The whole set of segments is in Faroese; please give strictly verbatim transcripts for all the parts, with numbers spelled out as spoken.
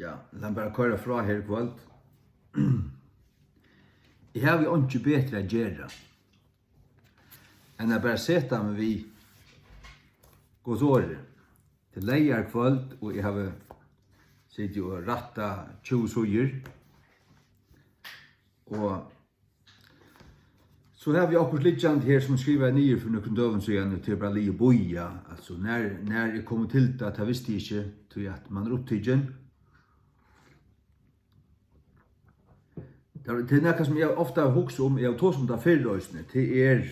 Ja, lat meg bara koyra frá her í kvøld. Eg havi einki betri at gera enn at bara seta meg við Guds orði. Tað er leygarkvøld, og eg havi sitið og rættað tjúgu síður. Og so havi eg okkurt liggjandi her, sum eg skrivaði niður fyri nøkrum døgum síðan, og tað er bara ligið og bíðað. Altso, nær, nær eg komi til tað, tað visti eg ikki, tí at mann er upptikin. Tað, tað er nakað, sum eg ofta hugsi um, eg havi tosað um tað fyrr eisini, tað er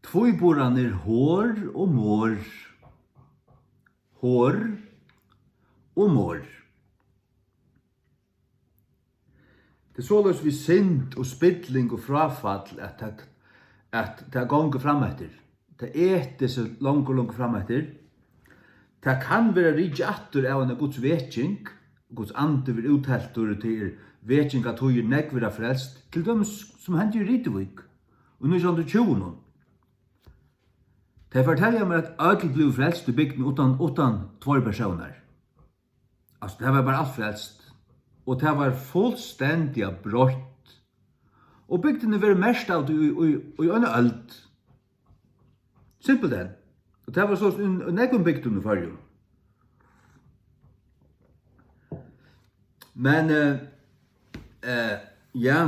tvíburarnir Hor og Mor. Hor og Mor. Tað er soleiðis við synd og spilling og fráfall, at tað, at tað gongur frameftir. Tað etur seg longur, longur frameftir. Tað kann vera rikið aftur av eini Guds veking, Guds andi verður útheltur, tað er vekingartíðir, nógv verða frelst, til dømis sum hendi í Rituvík í nítjan hundrað og tjúgunum. Tey fortelja mær, at øll blivu frelst í bygdini uttan, uttan tveir persónar. Altso, tað var bara alt frelst. Og tað var fullstendiga broytt. Og bygdin verður merkt av tí í, í, í eina øld. Simpelthen. Og tað var so í, í nógvum bygdum í Føroyum. Men, eh, eh, ja,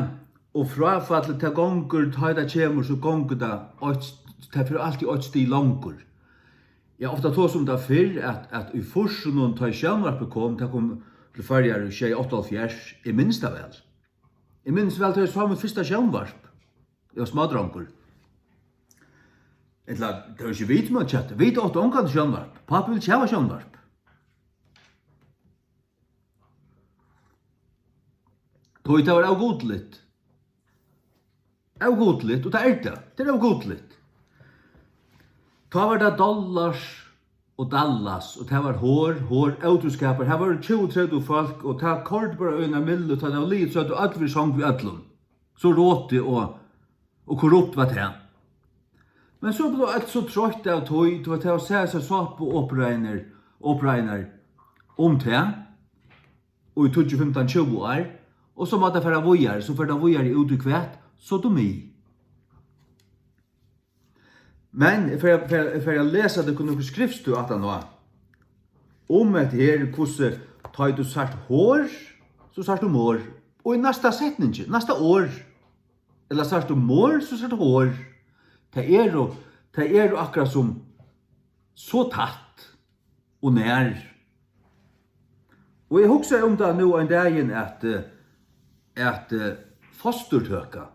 og fráfallið, tað gongur, tá ið tað kemur, so gongur tað eitt, tað fer altíð eitt stig longur. Eg havi ofta tosað um tað fyrr, at, at í fýrsunum, tá ið sjónvarpið kom, tað kom til Føroyar í sjey, áttaoghálvfjerðs, eg minnist tað væl. Eg minnist væl, tá eg sá mítt fyrsta sjónvarp. Eg var smádrongur. Ella, tað var ikki vit, sum høvdu keypt tað. Vit áttu ongantíð sjónvarp. Pápi vildi ikki hava sjónvarp. Tí tað var ógudiligt. Ógudiligt, og tað er tað. Tað er ógudiligt. Tá var tað dollars og dallas, og tað var hor, hor, ótrúskapur. Har vóru tjúgu, tretivu fólk, og tað koyrdi bara í eina myllu, tá tað var liðugt, so høvdu øll verið í song við øllum. So rotið og, og korrupt var tað. Men so blivu øll so troytt av tí, tú veit, tað var sæð seg sápuoperarnar, operarnar um tað, og í tíggju, fimtan, tjúgu ár, og so má tað fara víðari, so fer tað víðari út í hvat? Sodomi. Men eg fari, fari, eg fari at lesa tykkum nøkur skriftstøð aftaná. Um hetta her, hvussu, tá ið tú sært hor, so sært tú mor. Og í næsta setningi, næsta orð, ella sært tú mor, so sært tú hor. Tað eru, tað eru akkurát sum so tætt og nær. Og eg hugsaði um tað nú ein dagin, at, eh, at, eh, fosturtøka.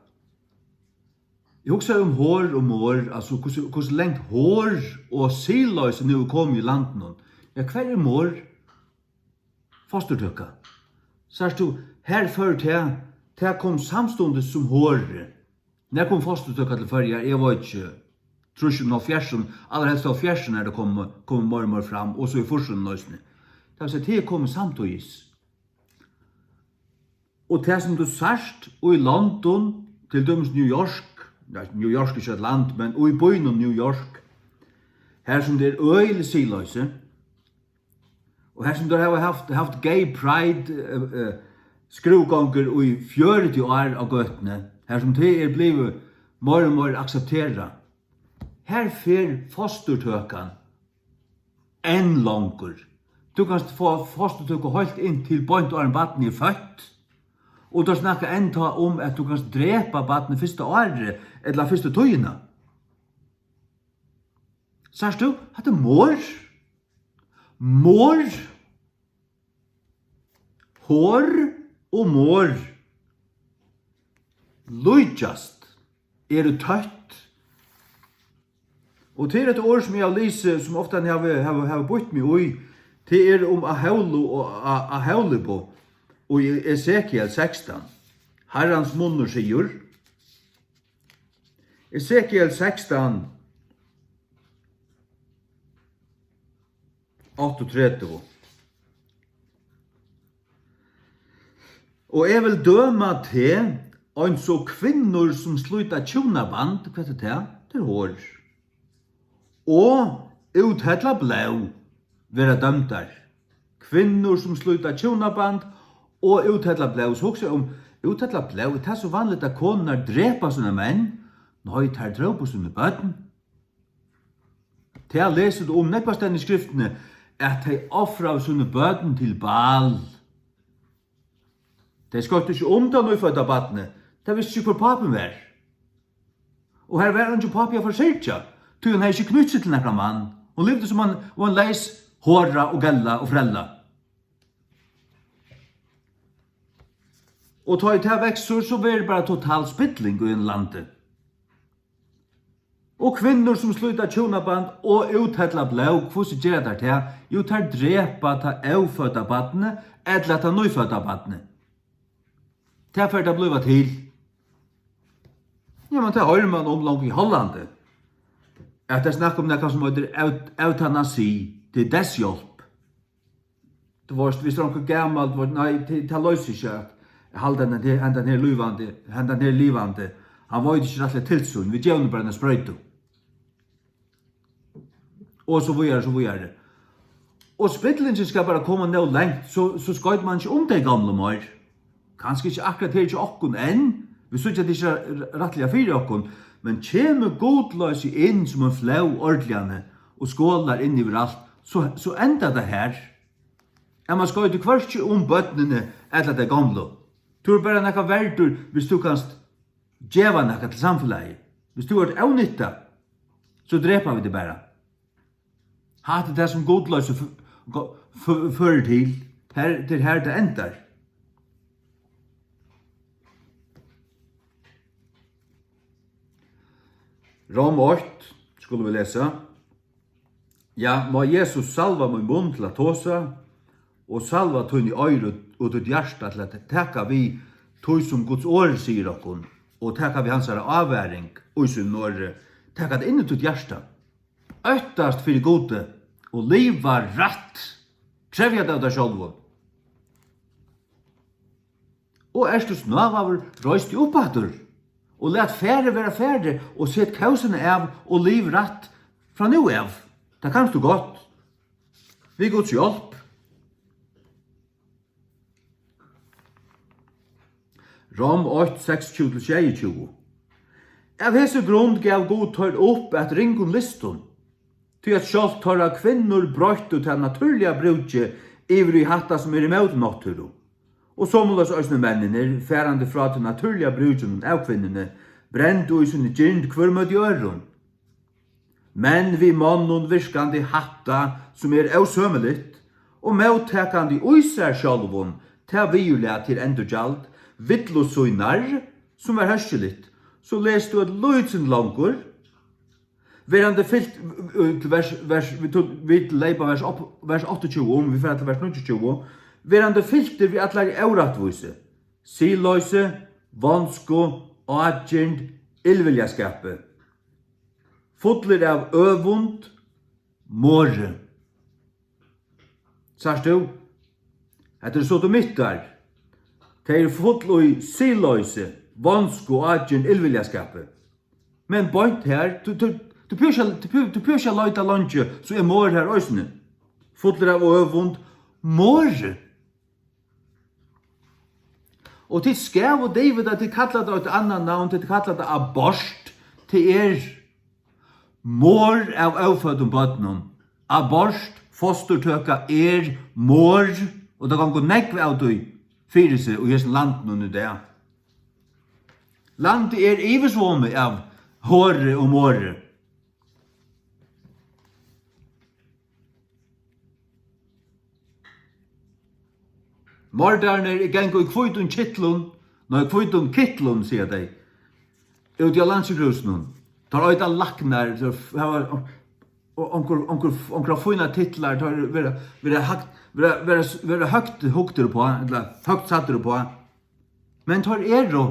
Eg hugsaði um hor og mor, altso hvussu, hvussu langt hor og siðloysi nú er komið í landinum. Ja, hvar er mor? Fosturtøka. Sært tú, her fór tað, tað kom samstundis sum horið. Nær kom fosturtøka til Føroyar? Eg veit ikki. Trýssunum, hálvfjerðsunum, allarhelst hálvfjerðsunum er tað komið, komið meir og meir fram, og so í fýrsunum eisini. Tað vil siga, tað er komið samtíðis. Og tað, sum tú sært í London, til dømis New York, ja, New York er ikki eitt land, men í býnum New York, har sum tað er øgiligt siðloysi, og har sum teir hava havt, havt gay pride, eh, eh, skrúðgongur í fjøruti ár á gøtuni, har sum tað er blivið meir og meir aksepterað, har fer fosturtøkan enn longur. Tú kanst fáa fosturtøku heilt inn til beint áðrenn barnið er føtt, og teir snakka enntá um, at tú kanst drepa barnið fyrsta árið ella fyrstu tíðina. Sært tú? Hatta er mor. Mor. Hor og mor líkjast, eru tøtt. Og tað er eitt orð, sum eg havi lisið, sum ofta havi, havi, havi býtt meg í, tað er um Ahólu og A-, Ahólibu í Esekiel sekstan. Harrans munnur sigur, Esekiel sekstan, áttaogtretivu. Og eg vil døma teg eins og kvinnur, sum slíta hjúnaband, hvat er tað? Tað er hor. Og úthella blóð, verða dømdar. Kvinnur, sum slíta hjúnaband og úthella blóð. So hugsa um úthella blóð. Er tað so vanligt, at konurnar drepa sínar menn? Nei, tær drópu síni børn. Tað lesur tú um nógvastaðni í skriftini, at tey ofraðu síni børn til Baal. Tey skoyttu ikki um tað nýfødda barnið. Tey vistu ikki, hvør pápin var. Og har var eingin pápi at forsyrgja, tí hon hevði ikki knýtt seg til nakran mann. Hon livdi sum ein, ein leys hora og gella og frella. Og tá ið tað veksur, so verður bara total spilling í einum landi. Og kvinnur, sum slíta hjúnaband og úthella blóð, hvussu gera tær tað? Jú, tær drepa tað ófødda barnið ella tað nýfødda barnið. Tað fer tað blíva til. Ja, men tað hoyrir mann um longu í Hollandi, at tað snakka um nakað, sum eitur eut-, eutanasi, tað er deyðshjálp. Tú veitst, viss er onkur gamal, tú veitst, nei, tað, tað loysir seg at halda hendan her, hendan her lívandi, hendan her livandi. Hann veit ikki rættiliga til sín. Vit geva honum bara eina sproytu. Og so víðari, so víðari. Og spillingin skal bara koma nóg langt, so, so skoytir mann ikki um tey gomlu meir. Kanska ikki akkurát her hjá okkum enn. Vit síggja tað ikki r-, rættiliga fyri okkum. Men kemur gudloysið inn sum ein flóð ordiliga og skolar inn yvir alt, so, so endar tað har. At mann skoytir hvørki um børnini ella tey gomlu. Tú ert bara nakað verdur, viss tú kanst geva nakað til samfelagið. Viss tú ert ónytta, so drepa vit teg bara. Hatta er tað, sum gudloysi f-, go-, f-, førir til. Her, tað er her, tað endar. Rom eitt skulu vit lesa. Ja, má Jesus salva mín munn til at tosa, og salva tíni oyru og títt hjarta til at taka við tí, sum Guds orð sigur okkum, og taka við hansara ávaring í sínum orði, taka tað inn í títt hjarta. Óttast fyri Gudi og liva rætt. Krevja tað av tær sjálvum. Og ert tú snávaður, reis teg upp aftur, og lat farið vera farið, og set kósina av, og liv rætt frá nú av. Tað kanst tú gott. Við Guds hjálp. Rom eitt, seksogtjúgu til sjeyogtjúgu. Av hesi grund gav Gud teir upp at ringum lystum, tí at sjálvt teirra kvinnur broyttu tað natúrliga brúkið yvir í hatta, sum er ímóti náttúru. Og somuleiðis eisini menninir, farandi frá tí natúrliga brúkinum av kvinnuni, brendu í síni girnd hvør móti øðrum. Men við monnum virkandi hatta, sum er ósømiligt, og móttakandi í sær sjálvum tað viðurlag til endurgjald villu sínar, sum var hóskiligt, so les tú eitt lítið sindur longur, verandi fylt, øh, til vers, vers, vit, vit leypa vers upp, vers áttaogtjúgu um, vit fara til vers níggjuogtjúgu, verandi fyltir við allari órættvísi, siðloysi, vonsku, ágirnd, illviljaskapi, fullir av øvund, morði. Sært tú? Hetta eru sodomittar. Tey eru full í siðloysi, vonsku, ágirnd, illviljaskapi. Men beint her, tú, tú, tú behøvir ikki, tú behøvir, tú behøvir ikki at leita leingi, so er morð her eisini. Fullir av øvund, morð. Og tit skavu David, at tit kalla tað eitt annað navn, tit kalla tað abort, tað er morð av óføddum børnum. Abort, fosturtøka, er morð, og tað gongur nógv av tí fyri seg í hesum landinum í dag. Landið er yvirsvomið av hori og morði. Mordararnir ganga í hvítum kitlum, nei, hvítum kitlum, siga tey, úti á Landssjúkrahúsinum. Teir eita læknar, teir f-, hava on-, onkur, onkur, onkrar fínar titlar, teir verða, verða hagt, verða, verða, verða høgt hugdir uppá, ella høgt sæddir uppá. Men teir eru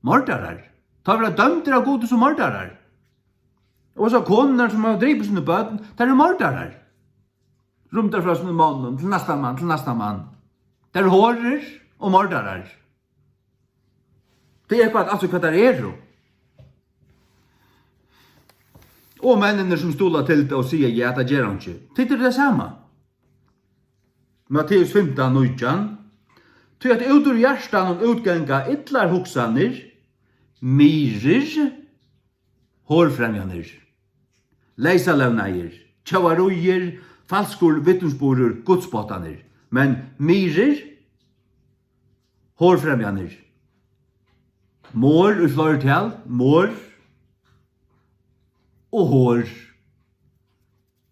mordarar. Teir verða dømdir av Gudi sum mordarar. Og so konurnar, sum hava dripið síni børn, tær eru mordarar. Rýmdar frá sínum monnum til næsta mann, til næsta mann. Tær eru horur og mordarar. Tað er bara alt, hvat tær eru. Og menninir, sum stuðla til tað og siga: "Ja, tað ger hann ikki." Tit eru tað sama. Matteus fimtan nítjan. Tí at út úr hjartanum útganga illar hugsanir, myrðir, horfremjanir, leysalevnaðir, tjóvaríir, falskur vitnisburður, gudsspottanir. Men myrðir, horfremjanir, morð í fleirtal, morð og hor.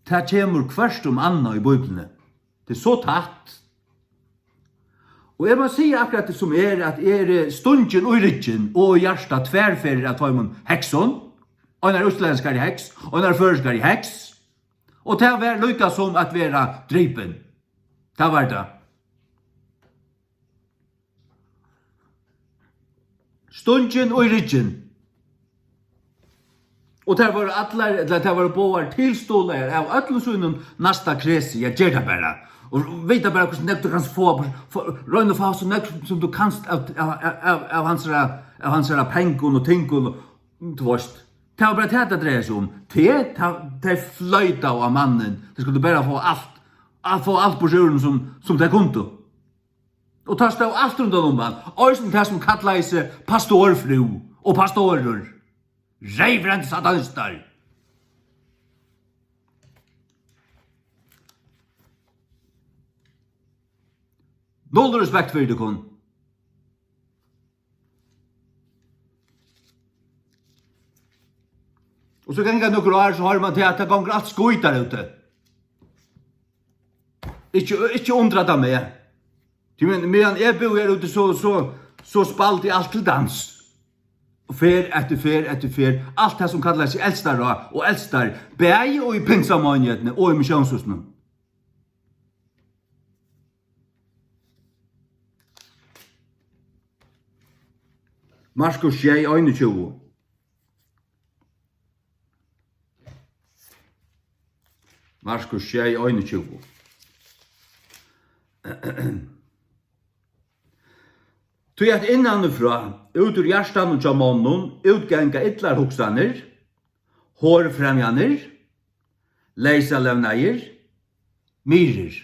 Tað kemur hvørt um annað í Bíbliuni. Tað er so tætt. Og eg má siga akkurát tað sum er, at eg eri stungin í ryggin og í hjartað tvær ferðir av teimum heksum. Einar íslendskari heks, einar føroyskari heks. Og tað var líka sum at vera dripin. Tað var tað. Stungin í ryggin. Og tær vóru allar, ella tær vóru báðar tilstuðlaðar av øllum sínum næsta kresi, ja, ger tað bara. Og vita bara, hvussu nógv tú kanst fáa, fá, royna at fáa so nógv sum tú kanst av, av, av, av, av hansara, av hansara pengum og tingum, og, tú veist. Tað var bara tað, tað dreiar seg um. Tað, tað, tey floytaðu á mannin. Tey skuldu bara fáa alt, at fáa alt burtur úr honum, sum, sum tey kundu. Og tá stóð alt rundan um hann, eisini tað, sum kallaði seg pastorfrú og pastorur. Reyvrandi satanistar. Null respekt fyri tykkum. Og so ganga nøkur ár, so hoyrir mann til, at tað gongur alt skít har úti. Ikki, ikki undrar tað meg. Tí men, meðan eg búði her úti, so, so, so spældi alt til dans. Og ferð eftir ferð eftir ferð, alt tað, sum kallaði seg eldstarráð og eldstar, bæði og í pinsameinigheitini og í missiónshúsinum. Markus sjey einogtjúgu. Markus sjey einogtjúgu. Tí at innanfrá, út úr hjartanum hjá monnum, útganga illar hugsanir, horfremjanir, leysalevnaðir, myrðir,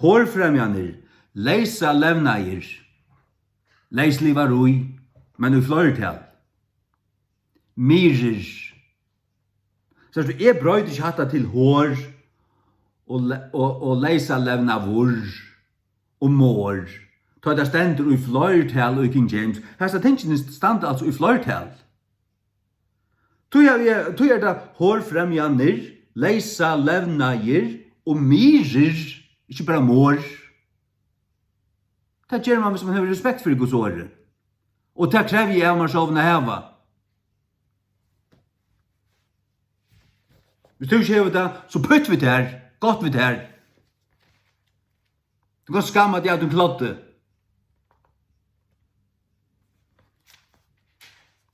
horfremjanir, leysalevnaðir, leyslivarí, men í fleirtal, myrðir. Sært tú, eg broyti ikki hatta til hor og le-, og, og leysalevnaður og morð. Tá tað stendur í fleirtal í King James. Hasa tingini standa altso í fleirtal. Tí havi eg, tí er tað horfremjanir, leysalevnaðir og myrðir, ikki bara morð. Tað ger mann, hvis mann hevur respekt fyri Guds orði. Og tað krevji eg av mær sjálvum at hava. Hvis tú ikki hevur tað, so pytt við tær, gott við tær. Tú kanst skamma teg av tín kloddi.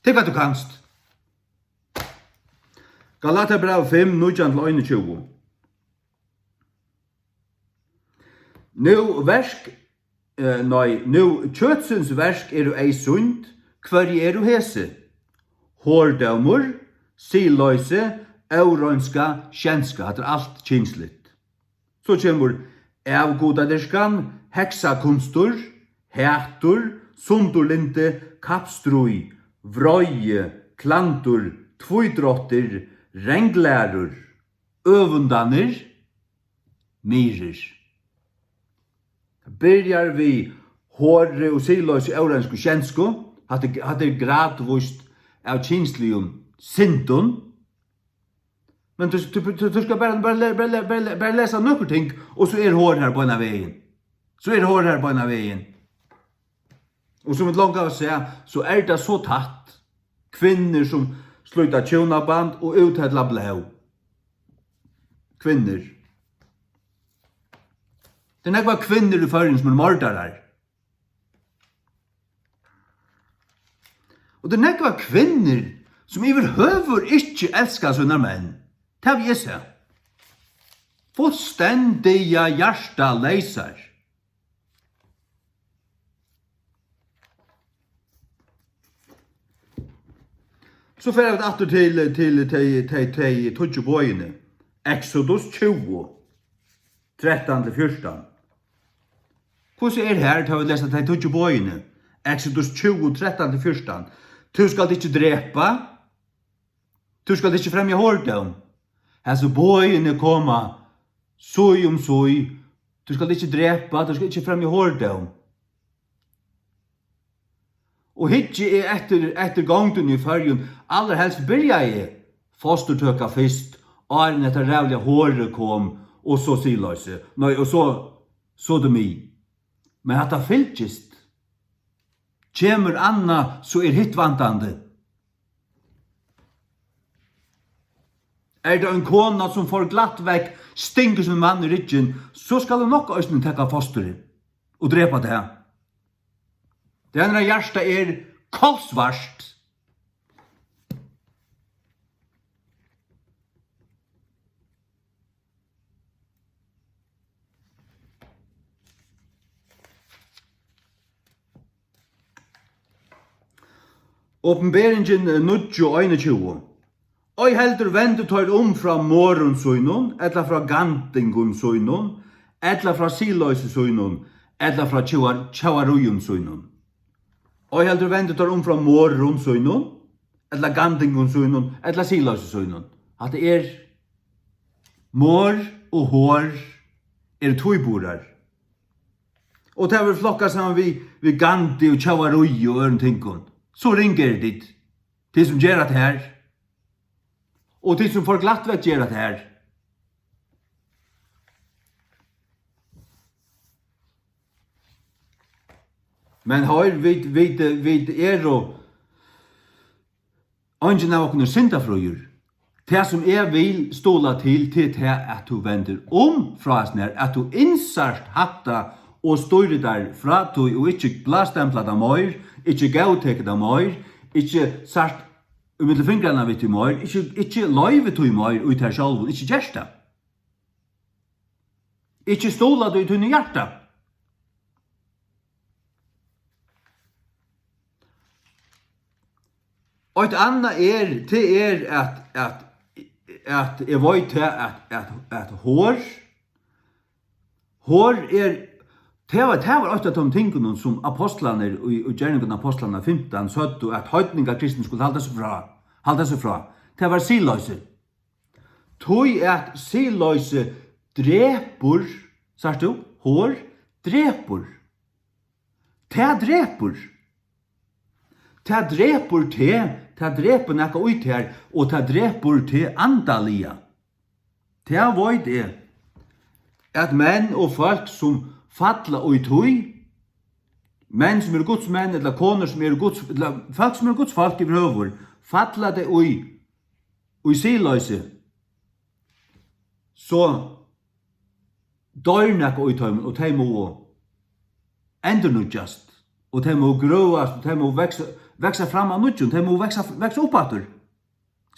Tað er hvat tú kanst. Galatiabræv fimm, nítjan til einogtjúgu. Nú verk, eh, nei, nú kjøtsins verk eru eyðsýnd, hvørji eru hesi? Hordómur, siðloysi, óreinska, skjenska, hatta er alt kynsligt. So kemur avgudadýrkan, heksakunstur, hatur, sundurlyndi, kappstríð, vreiði, klandur, tvídráttir, ranglærur, øvundanir, myrðir. Byrjar við hori og siðloysi, óreinsku, skjensku. Hatta er, hatta er gradvíst av kynsligum syndum. Men tú, tú, tú, tú skal bara, bara, le-, bara, le-, bara, le-, bara lesa nøkur ting, og so er hor har beinanvegin. So er hor har beinanvegin. Og sum vit longu hava sæð, so er tað so tætt. Kvinnur sum slíta hjúnaband og úthella blóð. Kvinnur. Tað eru nógvar kvinnur í Føroyum sum eru mordarar. Og tað eru nógvar kvinnur sum yvirhøvur ikki elska sínar menn. Tað havi eg sæð. Fullstendiga hjartaleysar. So fara vit aftur til, til tey, tey, tey tíggju boðini. Exodus tjúgu, trettan til fjúrtan. Hvussu er har, tá vit lesa tey tíggju boðini? Exodus tjúgu, trettan til fjúrtan. Tú skalt ikki drepa. Tú skalt ikki fremja hordóm. Hasi boðini koma síð um síð. Tú skalt ikki drepa, tú skalt ikki fremja hordóm. Og hyggi eg eftir, eftir gongdini í Føroyum, allarhelst byrjaði fosturtøka fyrst, áðrenn hetta ræðuliga horið kom, og so siðloysi. Nei, og so sodomi. Men hatta fylgist. Kemur annað, so er hitt vantandi. Er tað ein kona, sum for glatt vekk stingur sín mann í ryggin, so skal hon nokk eisini taka fosturið og drepa tað. Tí hennara hjarta er kolsvart. Opinberingin níggju einogtjúgu. Ei heldur vendu teir um frá morðum sínum, ella frá gandingum sínum, ella frá siðloysi sínum, ella frá tjóðar-, tjóðaríum sínum. Ei heldur vendu teir um frá morðum sínum, ella gandingum sínum, ella siðloysi sínum. Hatta er, morð og hor eru tvíburar. Og tað verður flokkað saman við, við gandi og tjóðarí og øðrum tingum. So ring eru tit, tit sum gera tað her. Og tit sum for glatt vekk gera tað her. Men hoyr, vit, vit, vit eru, eingin av okkum er syndafríur. Tað, sum eg vil stuðla til, tað er tað, at tú vendir um frá hasum her, at tú innsært hatta og stýrir tær frá tí og ikki blástemplar tað meir, ikki góðtekur tað meir, ikki sært ímillum fingrarnar við tí meir, ikki, ikki loyvir tí meir í tær sjálvum, ikki gert tað. Ikki stuðla tí í tínum hjarta. Eitt annað er, tað er at, at, at eg veit tað, at, at, at hor, hor er, tað var, tað var eitt av teimum tingunum, sum apostlarnir í, í Gerningarnar apostlarnar fimtan søgdu, at heidningar kristnir skuldu halda seg frá, halda seg frá. Tað var siðloysi. Tí at siðloysi drepur, sært tú, hor drepur. Tað drepur. Tað drepur teg, tað drepur nakað í tær, og tað drepur teg andaliga. Tað veit eg, at menn og fólk, sum falla í tí, menn, sum eru Guds menn, ella konur, sum eru Guds, ella fólk, sum eru Guds fólk yvirhøvur, falla tey í, í siðloysi, so doyr nakað í teimum, og tey mugu endurnýggjast, og tey mugu grøðast, og tey mugu vaksa, vaksa fram av nýggjum, tey mugu vaksa, vaksa upp aftur,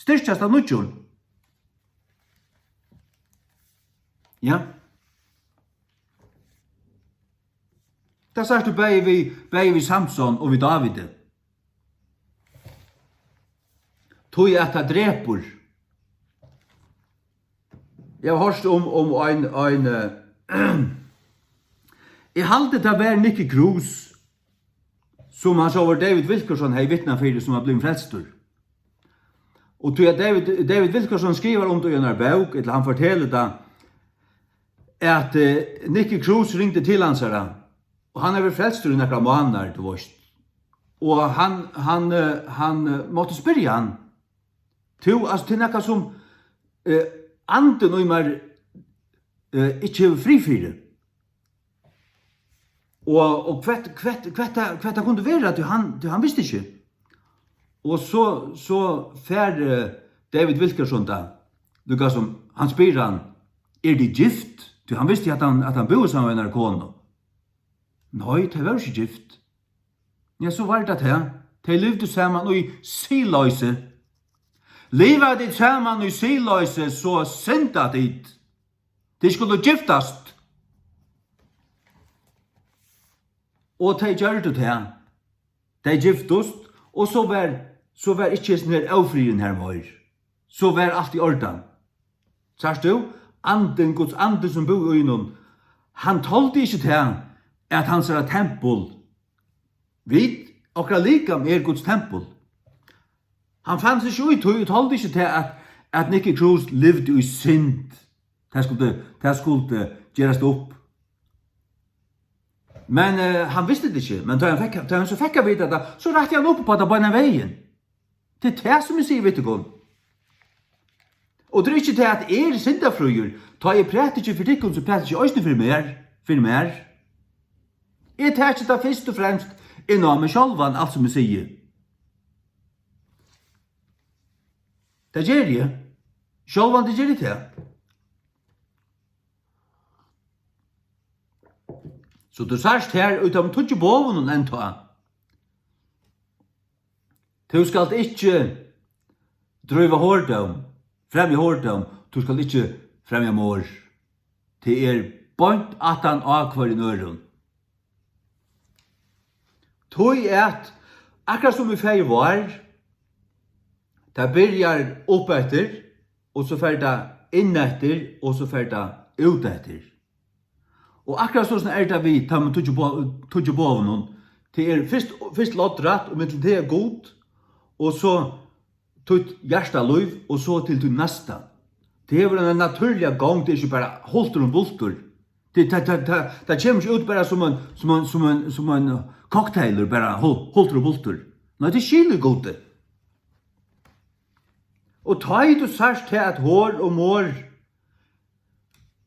styrkjast av nýggjum. Ja. Tað sært tú bæði við, bæði við Samson og við Dávidi. Tí at tað drepur. Eg havi hoyrt um, um ein, ein, eh, eg haldi, tað var Nicky Cruz, sum hann sjálvur David Wilkerson hevði vitnað fyri, sum var blivin frelstur. Og tí at David, David Wilkerson skrivar um tað í einari bók, ella hann fortelur tað, at, eh, Nicky Cruz ringdi til hansara, og hann hevur verið frelstur í nakrar mánaðar, tú veist. Og hann, hann, eh, hann, eh, mátti spyrja hann, tú, altso, tað er nakað sum, eh, andin í mær, eh, ikki hevur frið fyri. Og, og hvat, hvat, hvat tað, hvat tað kundi vera, tí hann, tí hann visti ikki. Og so, so fær, eh, David Wilkerson tað, líka sum hann spyr hann, eru tit gift? Tí hann visti, at hann, at hann búði saman við einari konu. Nei, tey vóru ikki gift. Ja, so var tað tað. Tey livdu saman í siðloysi. Liva tit saman í siðloysi, so synda tit. Tit skulu giftast. Og tey gjørdu tað. Tey giftust, og so var, so var ikki hesin her ófriðurin har meir. So var alt í ordan. Sært tú? Andin, Guds andi sum búði í honum, hann toldi ikki tað, at hansara tempul, vit, okkara likam er Guds tempul. Hann fann seg ikki í tí og toldi ikki tað, at, at Nicky Cruz livdi í synd. Tað skuldi, tað skuldi gerast upp. Men, eh, hann visti tað ikki, men tá hann fekk, tá hann so fekk at vita tað, so rætti hann upp á tað beinan vegin. Tað er tað, sum eg sigi við tykkum. Og tað er ikki tað, at eg eri syndafríur, tá eg prædiki fyri tykkum, so prædiki eg eisini fyri mær, fyri mær. Eg taki tað fyrst og fremst inn á meg sjálvan, alt sum eg sigi. Tað geri eg. Sjálvandi geri eg tað. So tú sært her í teimum tíggju boðunum enntá. Tú skalt ikki dríva hordóm, fremja hordóm, tú skalt ikki fremja morð. Tað er beint aftan á hvørjum øðrum. Tí at, akkurát sum í faðir vár, tað byrjar upp eftir, og so fer tað inn eftir, og so fer tað út eftir. Og akkurát so er tað við teimum tíggju bo-, tíggju boðunum. Tað er fyrst, fyrst loddrætt, og millum tað er Gud, og so títt hjartalív, og so til tín næsta. Tað hevur eina natúrliga gongd, tað er ikki bara hultur um bultur. Tað, tað, tað, tað, tað kemur ikki út bara sum ein, sum ein, sum ein, sum ein cocktailur, bara hul-, hultur um bultur. Nei, tað skilur Gud. Og tá ið tú sært tað, at hor og morð,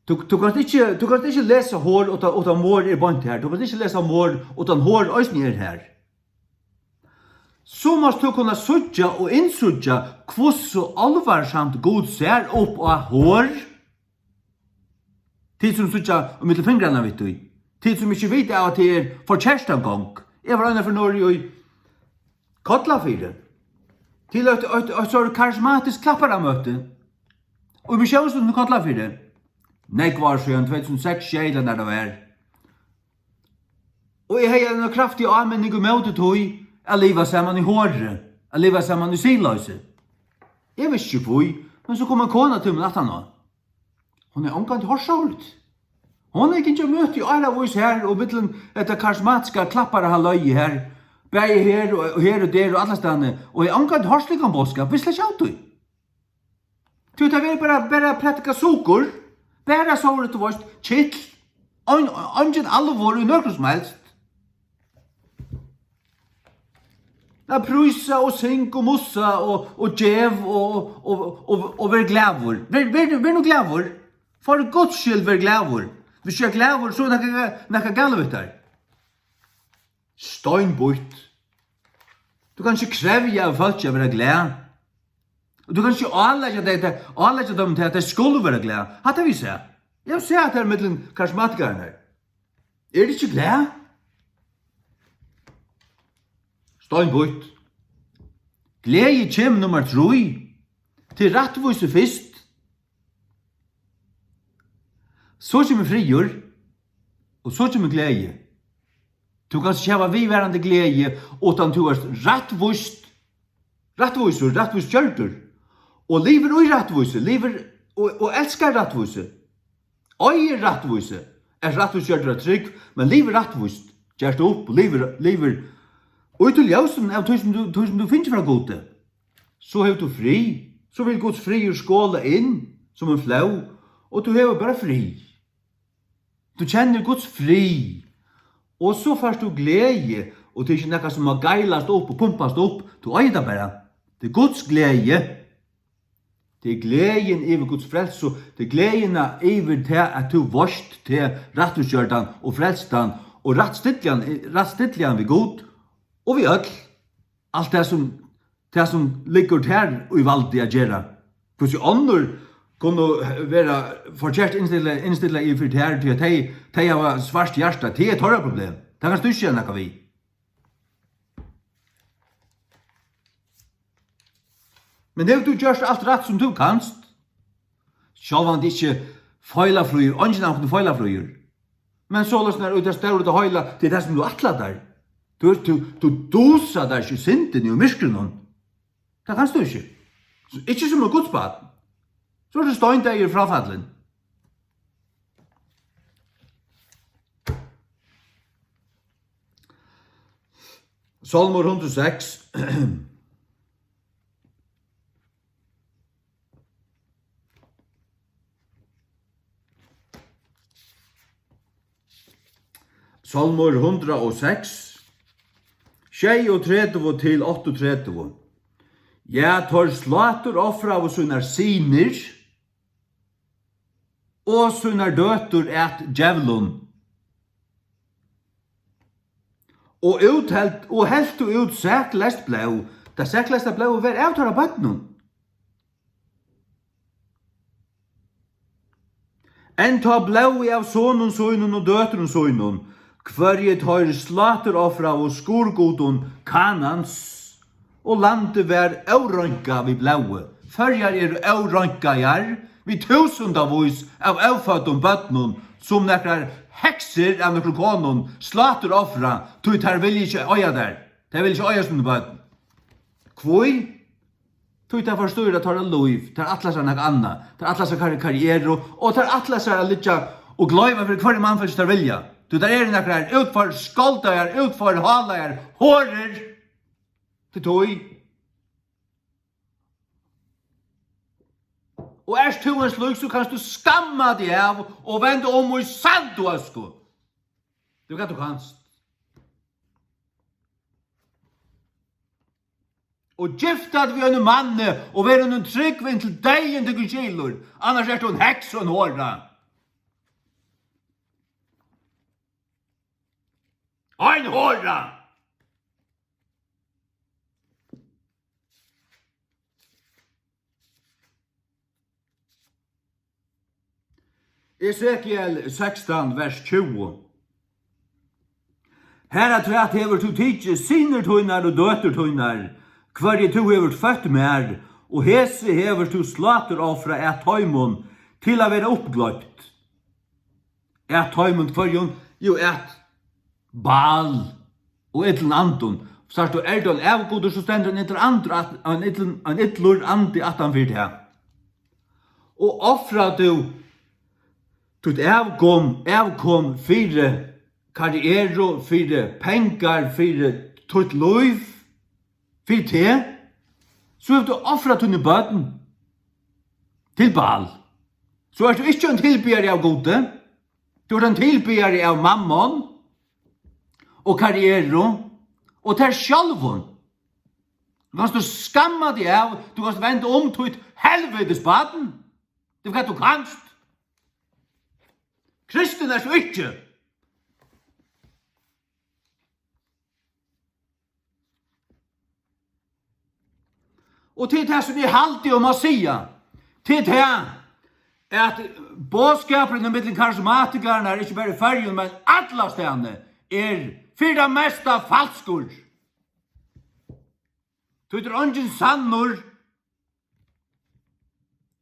tú, tú kanst ikki, tú kanst ikki lesa hor uttan, uttan morð er beint har. Tú kanst ikki lesa morð uttan hor eisini er har. So mást tú kunna síggja og innsíggja, hvussu álvarsamt Gud sær upp á hor. Tit sum síggja ímillum fingrarnar við tí. Tit sum ikki vita av, at tað er forkert ein gongd. Eg var einaferð norður í Kollafirði. Til eitt, eitt, eitt sort karismatiskt klapparamøti. Og í Missiónshúsinum í Kollafirði. Nógv ár síðan, tvey túsund og seks, sjey, ella nær tað var. Og eg hevði eina kraftiga áminning ímóti tí at liva saman í hori, at liva saman í siðloysi. Eg visti ikki hví, men so kom ein kona til mín aftaná. Hon hevði ongantíð hoyrt sovorðið. Hon hevði gingið á møti í áravís her og millum hetta karismatiska klappara, hann legði her, bæði her og, og her og der og allastaðni, og hevði ongantíð hoyrt slíkan boðskap, visti slett ikki av tí. Tí tað verður bara, bara at prædika sukur, bara sovorðið, tú veist, kitl, ein, eingin alvor í nøkrum sum helst. At prísa og syng og mussa og, og gev og, og, og, og, og ver glaður. Ver, ver, ver nú glaður. For Guds skyld, ver glaður. Hvis tú er glaður, so er nakað, nakað galið við tær. Steinbýtt. Tú kanst ikki krevja av fólki at vera glað. Og tú kanst ikki áleggja tey, tey, áleggja teimum til, at tey skulu vera glað. Hatta vil eg siga. Eg vil siga, at tað er millum karismatikararnar. Eru tit ikki glað? Steinbýtt. Gleði kemur nummar trý. Til rættvísi fyrst. So kemur friður, og so kemur gleði. Tú kanst ikki hava viðvarandi gleði, uttan tú ert rættvíst, rættvísur, rættvíst gjørdur, og livir í rættvísi, livir og, og elskar rættvísi, eigur rættvísi, ert rættvíst gjørdur av trúgv, men livir rættvíst, gerst upp, livir, livir í tí ljósinum av tí, sum tú, tí, sum tú fingið frá Gudi. So hevur tú frið. So vil Guds friður skola inn sum ein flóð, og tú hevur bara frið. Tú kennir Guds frið, og so fært tú gleði, og tað er ikki nakað sum má geilast upp og pumpast upp. Tú eigur tað bara. Tað er Guds gleði. Tað er gleðin yvir Guds frelsu. Tað er gleðina yvir tað, at tú veitst teg rættvísgjørdan og frelstan og rættstillan, rættstillan við Gud og við øll. Alt tað sum, tað sum liggur tær í valdi at gera. Hvussu onnur kunnu vera forkert innstilla, innstilla yvir fyri tær, tí at tey, tey hava svart hjarta, tað er teirra problem. Tað kanst tú ikki gera nakað við. Men hevur tú gjørt alt rætt sum tú kanst? Sjálvandi ikki feilafríur, eingin av okkum er feilafríur. Men soleiðis nær í tað stóra og tað heila, tað er tað sum tú ætlar tær. Tú, tú, tú dusar tær ikki í syndini og myrkrinum. Tað kanst tú ikki. So, ikki sum eitt Guds barn. So ert tú steindeyður fráfallin. Sálmur hundrað og seks. Sálmur hundrað og seks, sjeyogtretivu til áttaogtretivu. Ja, teir sláturofraðu sínar synir og sínar døtur at djevlum. Og úthelt, og heltu út sakleyst blóð. Tað sakleysta blóðið var av teirra børnum. Enn tá blóðið av sonum sínum og døtrum sínum, hvørji teir sláturofraðu skurðgudum Kanans, og landið var óreinkað við blóði. Føroyar eru óreinkaðar við túsundavís av óføddum børnum, sum nakrar heksur av nøkrum konum sláturofra, tí tær vilja ikki eiga tær. Tær vilja ikki eiga síni børn. Hví? Tí tað forstýra teirra lív, tær ætla sær nakað annað, tær ætla sær kar-, karrieru, og tær ætla sær at liggja og gloyva fyri hvørjum mannfólki tær vilja. Tí tær eru nakrar útfor-, skoldaðar, útforhálaðar horur. Til tí. Og ert tú ein slík, so kanst tú skamma teg av og venda um í sand og øsku. Tú, hvat tú kanst. Og gift teg við einum manni og ver honum trúgv inntil deyðin tykkum skilur, annars ert tú ein heks og ein hora. Ein hora! Esekiel sekstan, vers tjúgu. Harafturat hevur tú tikið synir tínar og døtur tínar, hvørji tú hevur føtt mær, og hesi hevur tú sláturofrað at teimum til at vera uppgloypt. At teimum hvørjum? Jú, at Baal og illum andum. Sært tú, er tú ein avgudur, so stendur ein illur andur at, ein illur, ein illur andi aftan fyri teg. Og ofrar tú títt avkom, avkom fyri karrieru, fyri pengar, fyri títt lív, fyri teg, so hevur tú ofrað tíni børn til Baal. So ert tú ikki ein tilbiðari av Gudi. Tú ert ein tilbiðari av mammon og karrieru og tær sjálvum. Tú kanst tú skamma teg av, tú kanst venda um títt helvitis barn. Tú, hvat tú kanst. Kristin ert tú ikki. Og til tað sum eg haldi um at siga, til tað at boðskapurin millum karismatikararnar, ikki bara í Føroyum, men allastaðni, er fyri tað mesta falskur. Tí tað er eingin sannur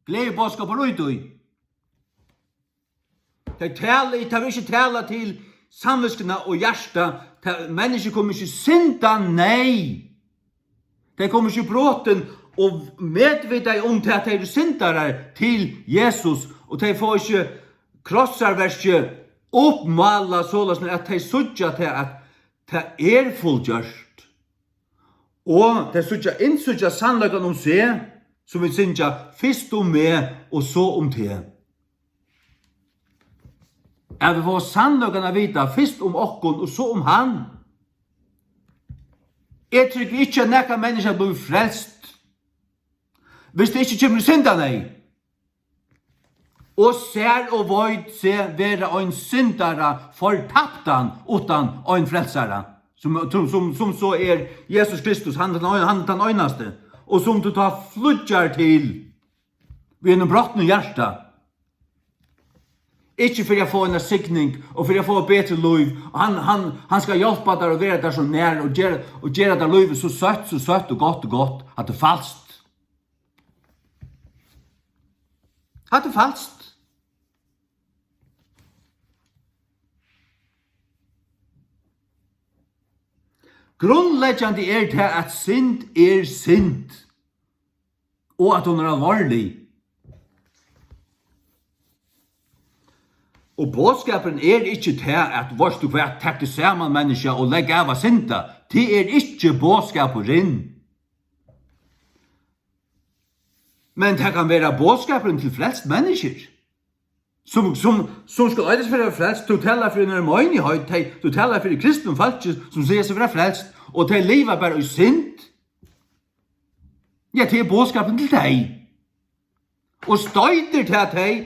gleðiboðskapur í tí. Tey tala, tey vil ikki tala til samvitskuna og hjarta. Tey, menniskju koma ikki synda neyð. Tey koma ikki brotin og medvitaði um tað, at tey eru syndarar til Jesus, og tey fáa ikki krossarverkið uppmálað soleiðis, at tey síggja tað, at tað er fullgjørt. Og tey síggja, innsíggja sannleikan um seg, sum vit syngja, fyrst um meg og so um teg. At vit fáa sannleikan at vita, fyrst um okkum og so um hann. Eg trúgvi ikki, at nakar menniskja blívur frelst, viss tað ikki kemur í syndaneyð. Og sær og veit seg vera ein syndara fortaptan uttan ein frelsara, sum, sum, sum, sum so er Jesus Kristus, hann er tann ein-, hann er tann einasti, og sum tú tá flýggjar til við einum brotnum hjarta, ikki fyri at fáa eina signing og fyri at fáa betri lív, og hann, hann, hann skal hjálpa tær og vera tær so nær og gera, og gera tær lívið so søtt, so søtt og gott og gott, at tað er falskt. Hatta er falskt. Grundleggjandi er tað, at synd er synd, og at hon er alvorlig. Og boðskapurin er ikki tað, at, veitst tú hvat, tak teg saman, menniskja, og legg av at synda. Tað er ikki boðskapurin. Men tað kann vera boðskapurin til frelst menniskjur, sum, sum, sum skal eita seg vera frelst. Tú talar fyri eina meinigheit, tey, tú talar fyri kristnum fólki, sum siga seg vera frelst, og tey liva bara í synd. Ja, tað er boðskapurin til tey. Og stoytir tað tey,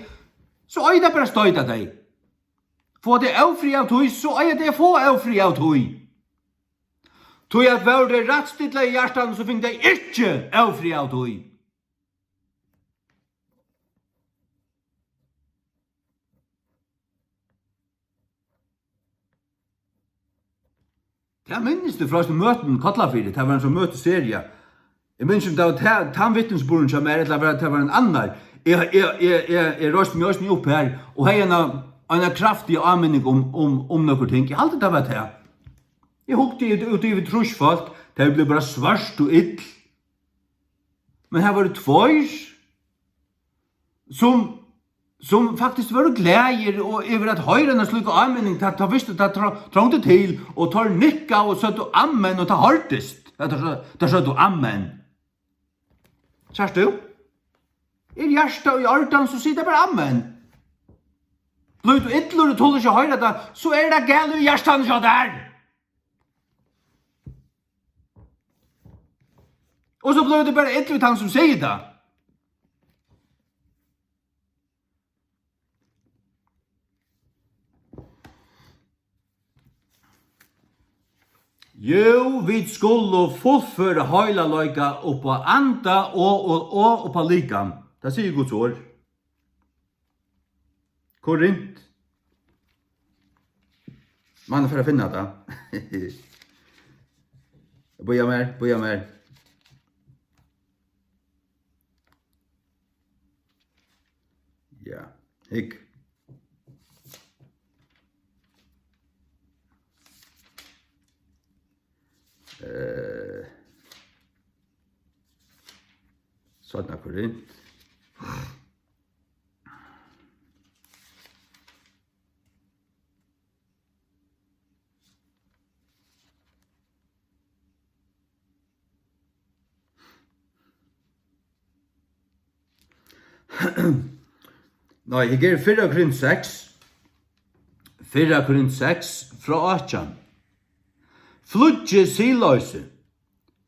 so eiga tey bara at stoyta tey. Fáa tey ófrið av tí, so eiga tey at fáa ófrið av tí. Tí at vóru tey rættstillað í hjartanum, so fingu tey ikki ófrið av tí. Tað minnist eg frá hesum møtum í Kollafirði, tað var ein sånn møtiseria. Eg minnist, um tað var ta-, tann vitnisburðurin hjá mær, ella var tað var ein annar. Eg, eg, eg, eg, eg reisti meg eisini upp har, og hevði eina, eina kraftiga áminning um, um, um nøkur ting. Eg haldi, tað var tað. Eg hugdi út, út yvir trýss fólk, tey blivu bara svørt og ill. Men har vóru tveir, sum, sum faktiskt vóru glaðir og yvir at hoyra eina slíka áminning, tá, tá vistu, tá tró-, tróngdi til, og teir nikkaðu og søgdu amen, og tað hoyrdist, at teir sø-, teir søgdu amen. Sært tú? Er hjartað í ordan, so sig bara amen. Blívur tú illur og tolir ikki at hoyra tað, so er tað galið í hjartanum hjá tær. Og so blívur tú bara illur við tann, sum sigur tað. Jú, vit skulu fullføra heilagleika upp á anda og, og, og upp á likam. Tað sigur Guds orð. Korint. Man fer at finna tað. Bíða mær, bíða mær. Ja, hygg. Eh, Seinna Korint. Nei, her er fyrra Korint seks. Fyrra Korint seks frá átjan. Flýggið siðloysi.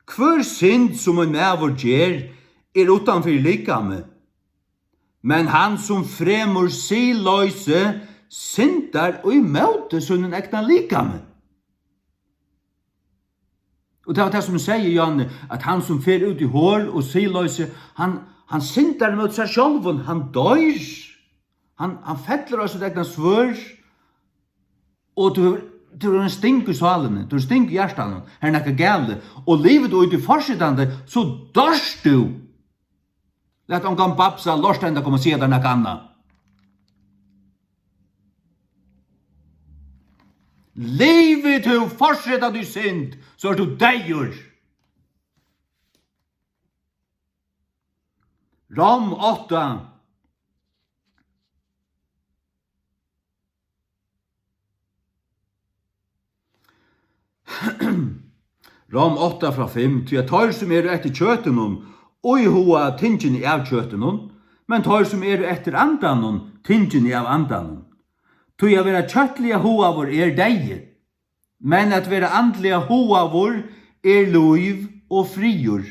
Hvør synd, sum ein maður ger, er uttan fyri likamið, men hann, sum fremur siðloysi, syndar ímóti sínum egna likami. Og tað var tað, sum eg segði, Johanne, at hann, sum fer út í hol og siðloysi, hann, hann syndar ímóti sær sjálvum, hann doyr, hann, hann fellur á sítt egna svørð, og tú, tú hevur ein sting í sálini, tú hevur sting í hjartanum, har er nakað galið, og livir tú í tí forsetandi, so doyrt tú. Lat ongan babsa, lortenda koma og siga tær nakað annað. Livir tú forsetandi í synd, so ert tú deyður. Rom átta. Rom átta frá fimm, tí at teir, sum eru eftir kjøtinum, íhuga tingini av kjøtinum, men teir, sum eru eftir andanum, tingini av andanum. Tí at vera kjøtliga hugaður er deyði, men at vera andliga hugaður er lív og friður.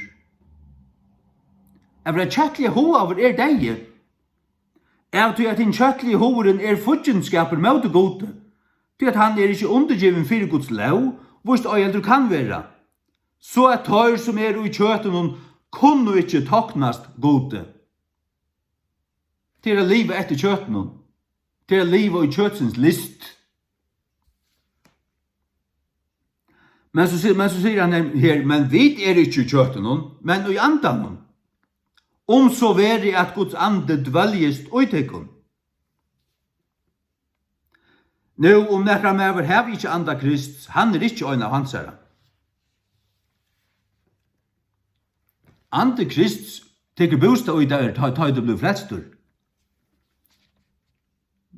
At vera kjøtliga hugaður er deyði, av tí at hin kjøtligi hugurin er fíggindskapur móti Gudi, tí at hann er ikki undirgivin fyri Guds lóg, víst ei heldur kann vera, so at teir, sum eru í kjøtinum, kunnu ikki toknast Gudi. Tað er at liva eftir kjøtinum. Tað er at liva í kjøtsins list. Men so sigur, men so sigur hann her, men vit eru ikki í kjøtinum, men í andanum. Um so verið, at Guds andi dvøljist í tykkum. Nú, um nakar maður hevur ikki anda Krists, hann er ikki ein av hansara. Andi Krists tekur bústað í tær, tá, tá ið tú blívur frelstur.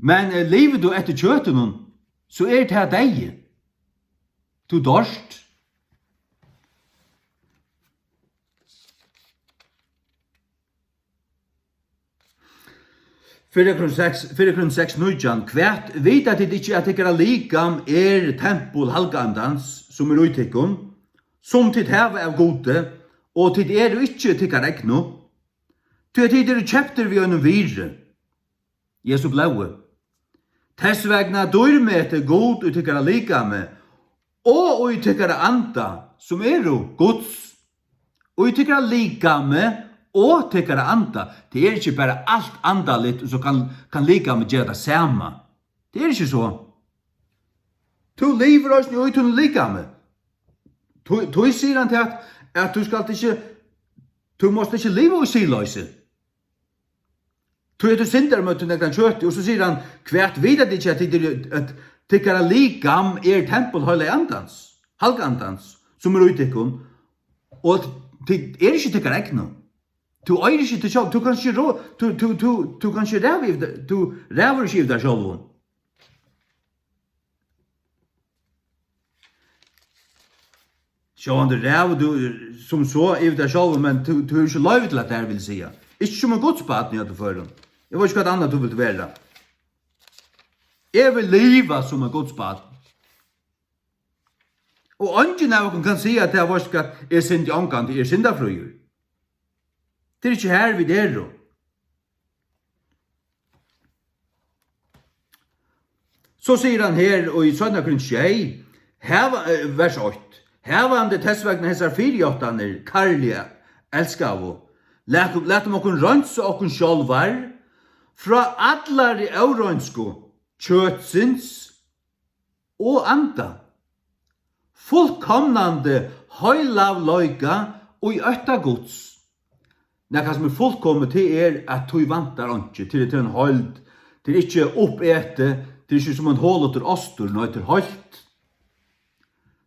Men, eh, livir tú eftir kjøtinum, so er tað deyði. Tú doyrt. Fyrra Korint seks, Fyrra Korint seks nítjan: Hvat, vita tit ikki, at tykkara likam er tempul Halgaandans, sum er í tykkum, sum tit hava av Gudi, og tit eru ikki tykkara egnu? Tí at tit eru keyptir við einum virði, Jesu blóði. Tess vegna dýrmetið Gud í tykkara likami og í tykkara anda, sum eru Guds. Í tykkara likami og tykkara anda. Tað er ikki bara alt andaligt, og so kann, kann likamið gera tað sama. Tað er ikki so. Tú livir eisini í tínum likami. Tí, tí sigur hann tað, at, at tú skalt ikki, tú mást ikki liva í siðloysi. Tí at tú syndar móti nakran kjøti, og so sigur hann: Hvat, vita tit ikki, at tit eru, at tykkara likam er tempul Heilaga Andans, Halgaandans, sum er í tykkum, og at tit eru ikki tykkara egnu? Tú eigur ikki teg sjálv, tú kanst ikki rå-, tú, tú, tú, tú kanst ikki ræða yvir teg, tú ræður ikki yvir tær sjálvum. Sjálvandi ræður tú sum so yvir tær sjálvum, men tú, tú hevur ikki loyvi til at tær, vil siga. Ikki sum ein Guds barn í øllum førum. Eg veit ikki, hvat annað tú vilt vera. Eg vil liva sum ein Guds barn. Og eingin av okkum kann siga, at tað, veitst hvat, eg syndi ongantíð, eg eri syndafríur. Tað er ikki har, vit eru. So sigur hann her í seinna Korint sjey, hava, eh, vers eitt: Havandi tess vegna hesar fyrijáttanir, karliga elskaðu, lat, latum okkum reinsa okkum sjálvar frá allari óreinsku kjøtsins og anda, fullkomnandi heilagleika í ótta Guds. Nakað sum er fullkomið, tað er, at tí vantar einki, tað er, tað er ein heild, tað er ikki uppetið, tað er ikki sum ein holóttur ostur, nei, tað er heilt.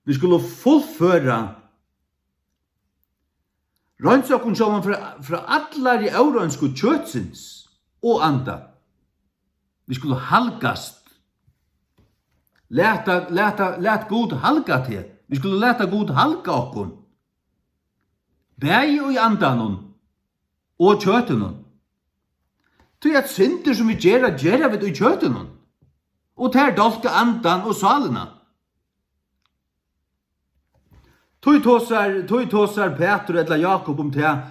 Vit skulu fullføra, reinsa okkum sjálvan frá, frá allari óreinsku kjøtsins og anda. Vit skulu halgast. Lata, lata, lat Gud halga teg. Vit skulu lata Gud halga okkum. Bæði í andanum og kjøtinum. Tí at syndir, sum vit gera, gera vit í kjøtinum. Og tær dálka andan og sálina. Tí tosar, tí tosar Pætur ella Jákup um tað,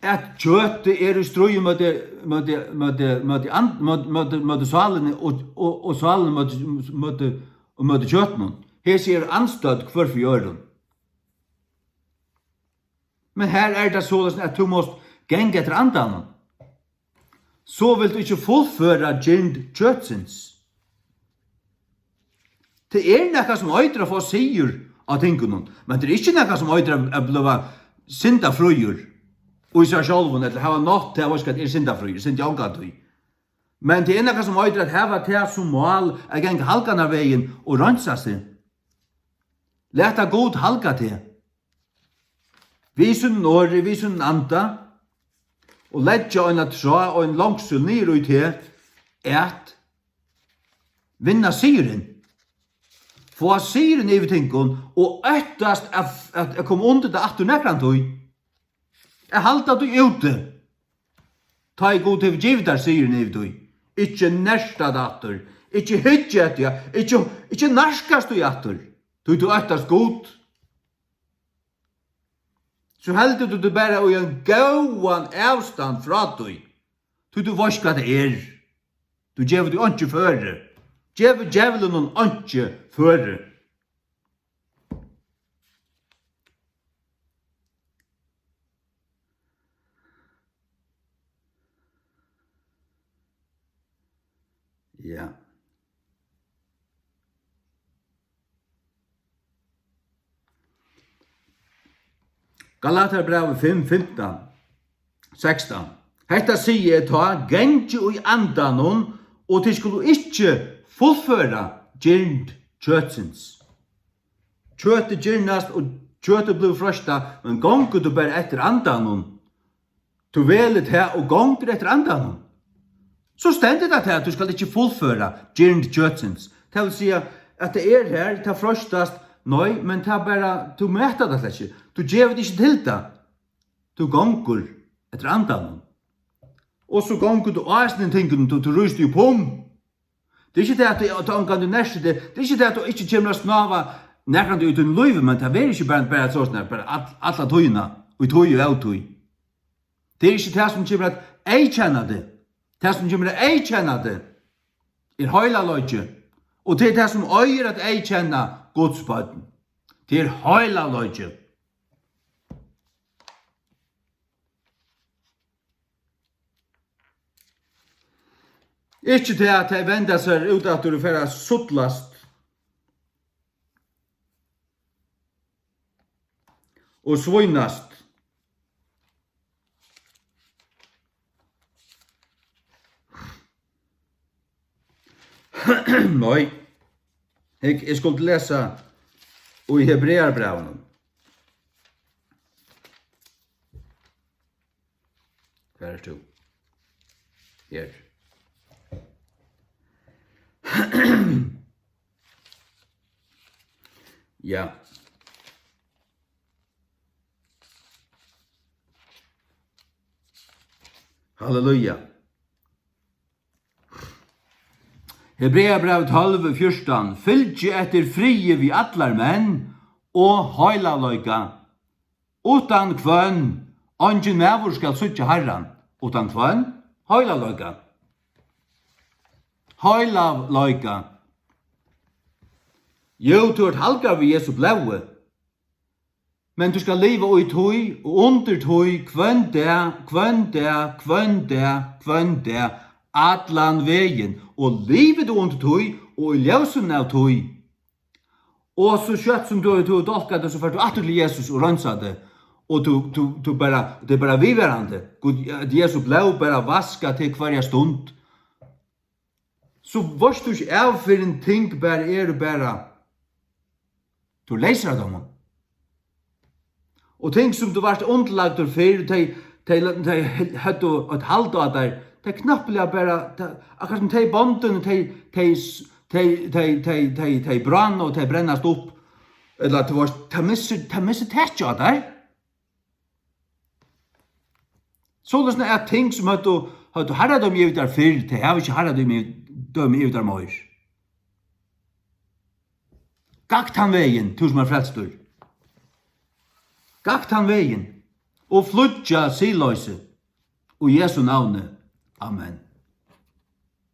at kjøtið er í stríði móti, móti, móti, móti and-, móti, móti, móti sálini og, og, og sálini móti, móti, og móti kjøtinum. Hesi eru andstødd hvør fyri øðrum. Men her er tað soleiðis, at tú mást ganga eftir andanum. So vilt tú ikki fullføra girnd kjøtsins. Tað er nakað sum eitur at fáa sigur á tingunum, men tað er ikki nakað sum eitur at, at blíva syndafríur í sær sjálvum, ella hava nátt til at, veitst hvat, eg eri syndafríur, eg syndi ongantíð. Men tað er nakað sum eitur at hava tað sum mál at ganga halganarvegin og reinsa seg. Lata Gud halga teg. Við sínum orði, við sínum anda, og leggja eina trá og ein longsul niður í teg, at vinna sigurin. Fáa sigurin yvir tingun og óttast at, at, at koma undir tað aftur nakrantíð. At halda tí úti. Tá ið Gud hevur givið tær sigurin yvir tí. Ikki nerta tað aftur. Ikki hyggja eftir, ja. Ikki, ikki nærkast tí aftur. Tí tú óttast Gud. So heldur tú teg bara í ein góðan avstand frá tí. Tí tú veitst, hvat tað er. Tú gevur tí einki føri. Gevur djevlinum einki føri. Ja. Galatarbrævið fimm fimtan, sekstan. Hetta sigi eg tá, gangið í andanum, og tit skulu ikki fullføra girnd kjøtsins. Kjøtið girnast, og kjøtið blívur freistað, men gongur tú bara eftir andanum, tú velur tað og gongur eftir andanum, So stendur tað, at tú skalt ikki fullføra girnd kjøtsins. Tað vil siga, at tað er her, tað freistast, nei, men tað bara, tú metar tað slett ikki. Tú gevur teg ikki til tað. Tú gongur eftir andanum. Og so gongur tú á hesum tingunum, tú, tú rýsur upp um. Tað er ikki tað, at tú, at tú ongantíð nertir teg. Tað er ikki tað, at tú ikki kemur at snáva nakrantíð í tínum lívi, men tað verður ikki bara, bara sovorðið, bara all-, alla tíðina, í tíð og ótíð. Tað er ikki tað, sum kemur at eyðkenna teg. Tað, sum kemur at eyðkenna teg, er heilagleiki. Og tað er tað, sum eigur at eyðkenna Guds børn. Tað er heilagleiki. Ikki tað, at tey venda sær út aftur og fara at sullast og svínast. Nei. Hygg, eg skuldi lesa í Hebreabrævinum. Hvar ert tú? Her. Ja. Halleluja. Hebreabræv tólv fjúrtan: Fylgið eftir friði við allar menn og heilagleika. Uttan hvønn eingin maður skal síggja Harran. Uttan hvønn? Heilagleika. Heilagleika. Jú, tú ert halgaður við Jesu blóði. Men tú skalt liva í tí og undir tí hvønn dag, hvønn dag, hvønn dag, hvønn dag, allan vegin. Og livir tú undir tí, og í ljósinum av tí, og so skjótt sum tú, tú dálkar tað, so fert tú aftur til Jesus og reinsar teg. Og tú, tú, tú bara, tað er bara viðvarandi. Gud, at Jesu blóð bara vaskar teg hvørja stund. So veitst tú ikki av, fyrr enn ting bara eru bara, tú ert leysur av teimum. Og ting sum tú vart undirlagdur fyrr, tey, tey, tey høvdu eitt hald á tær, tey knappliga bara, tey, akkurát sum tey bondini, tey, tey, tey bráðna og tey brennast upp, ella tú veitst, tað missir, tað missir takið á tær. Soleiðis at ting sum høvdu, høvdu harradømi yvir tær fyrr, tey hava ikki harradømi, dømi yvir tær meir. Gakk tann vegin, tú sum ert frelstur. Gakk tann vegin og flýggja siðloysi. Í Jesu navni. Amen.